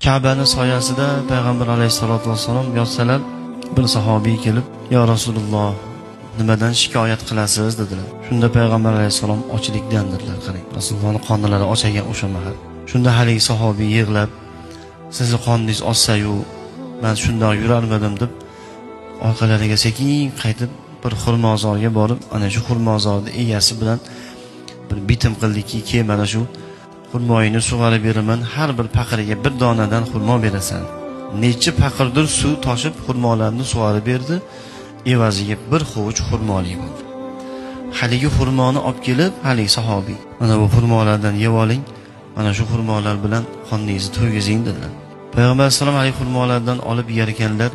Ka'bani soyasida Payg'ambar alayhissalatu vassalom yotsalar, bir sahobiy kelib, "Ya Rasululloh, nimadan shikoyat qilasiz?" dedilar. Shunda Payg'ambar alayhissalom ochlikdan dedilar. Qarang, Rasulullohning qonlari och ekan o'sha mahal. Shunda haligi sahobiy yig'lab, "Sizni qoningiz ochsa-yu, men shundoq yurarmidim?" deb orqalariga sekin qaytib bir xurmozorga borib, ana shu xurmozorning egasi bilan bir bitim qildiki, "Ke, mana shu xurmoyini sug'arib beraman, har bir paqirga bir donadan xurmo berasan." Necha paqirdir suv toshib xurmolarni sug'arib berdi, evaziga bir hovuch xurmoli bo'ldi. Haligi xurmoni olib kelib, haligi sahobiy, "Mana bu xurmolardan yeb oling, mana shu xurmolar bilan qoningizni to'ygizing" dedilar. Payg'ambar alayhissalom haligi xurmolardan olib yer ekanlar,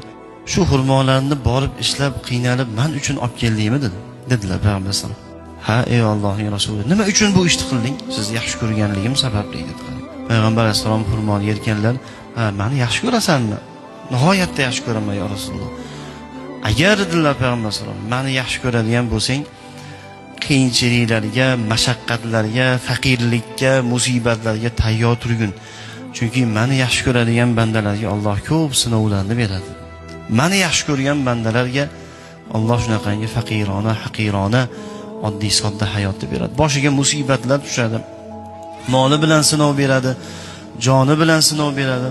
"Shu xurmolarni borib ishlab qiynalib man uchun olib keldingmi?" dedi. Dedilar Payg'ambar alayhissalom. "Ha, ey Allohning rasuli, nima uchun bu ishni qilding?" "Sizni yaxshi ko'rganligim sababli" dedi. Payg'ambar alayhissalom xurmoni yerkanlar, "Ha, meni yaxshi ko'rasanmi?" "Nihoyatda yaxshi ko'raman, ya Rasululloh." "Agar," dedilar Payg'ambar alayhissalom, "meni yaxshi ko'radigan bo'lsang, qiyinchiliklarga, mashaqqatlarga, faqirlikka, musibatlarga tayyor turgin. Chunki meni yaxshi ko'radigan bandalarga Alloh ko'p sinovlarni beradi. Meni yaxshi ko'rgan bandalarga Alloh shunaqangi faqirona, haqirona, oddiy sodda hayotni beradi. Boshiga musibatlar tushadi. Moli bilan sinov beradi, joni bilan sinov beradi.